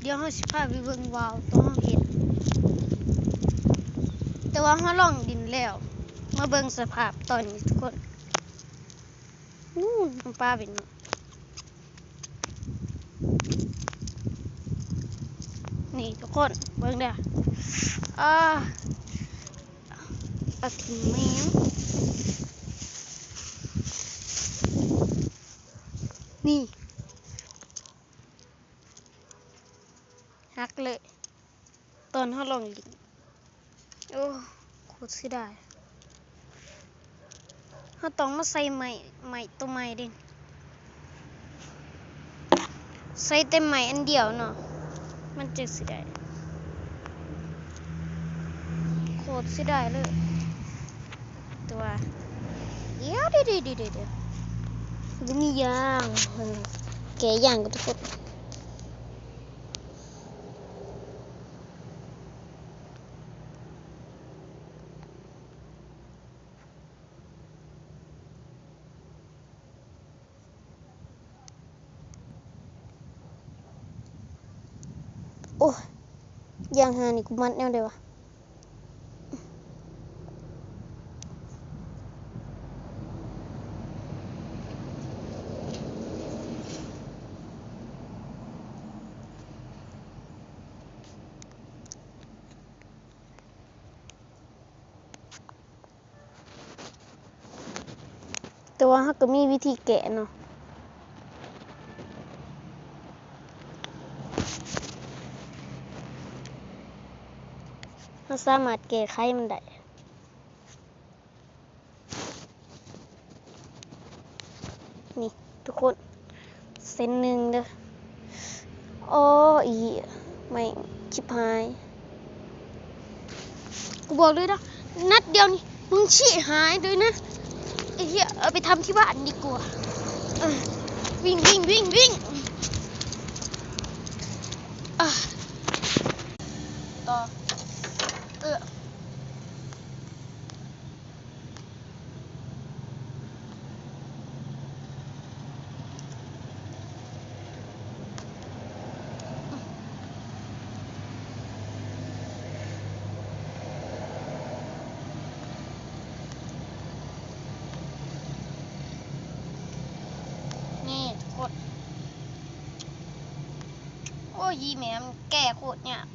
ດຽວເຮົາຊິພາໄປເບິ່ງວ່າວໂຕເຮົາເຮັດ ແຕ່ວ່າເຮົາລອງດິນແລ້ວ. ມາເບິ່ງສະພາບຕອນນີ້ທຸກຄົນ. ໂອ້ ນ້ຳປາເປັນ ນີ້ທຸກຄົນເບິ່ງເດີ້. ອາ ປາຖິ້ມແມວ ນີ້ ຫັກເລີຍ ຕອນເຮົາລອງຫຼິ້ນ. ໂອ້ ໂຄດເສຍດາຍ. ເຮົາຕ້ອງມາໃສ່ໄມ້ ໄມ້ໂຕໃໝ່ເດ້. ໃສ່ແຕ່ໄມ້ອັນດຽວເນາະ ມັນຈຶ່ງຊິໄດ້. ໂຄດເສຍດາຍເລີຍ. ແຕ່ວ່າ ດຽວ ດຽວ ດຽວ ດຽວ ດຽວ ບໍ່ມີຢາງ. ເອີ ແກະຢາງກ່ອນທຸກຄົນ. ໂອ້ຍ ຢາງຫານີ້ ກູມັດແນວໃດວະ? ແຕ່ວ່າເຮົາກໍມີວິທີແກ້ເນາະ ເຮົາສາມາດແກ້ໄຂມັນໄດ້. ນີ້ທຸກຄົນ ເສັ້ນໜຶ່ງເດີ້. ອໍ ອີ ແມ່ງ ຊິບຫາຍ. ກູບອກເລີຍນະ ນັດດຽວນີ້ມຶງຊິຫາຍເລີຍນະ. ໄອ້ເຫຍ ເອົາໄປທຳທີ່ບ້ານດີກວ່າ. ເອີ ວິ່ງ ວິ່ງ ວິ່ງ ວິ່ງ. ອາ ຕໍ່ ເອີ. ນີ້ທຸກຄົນ ໂອ້ຍ ອີ່ແມ່ມັນແກ້ໂຄດຍາກ.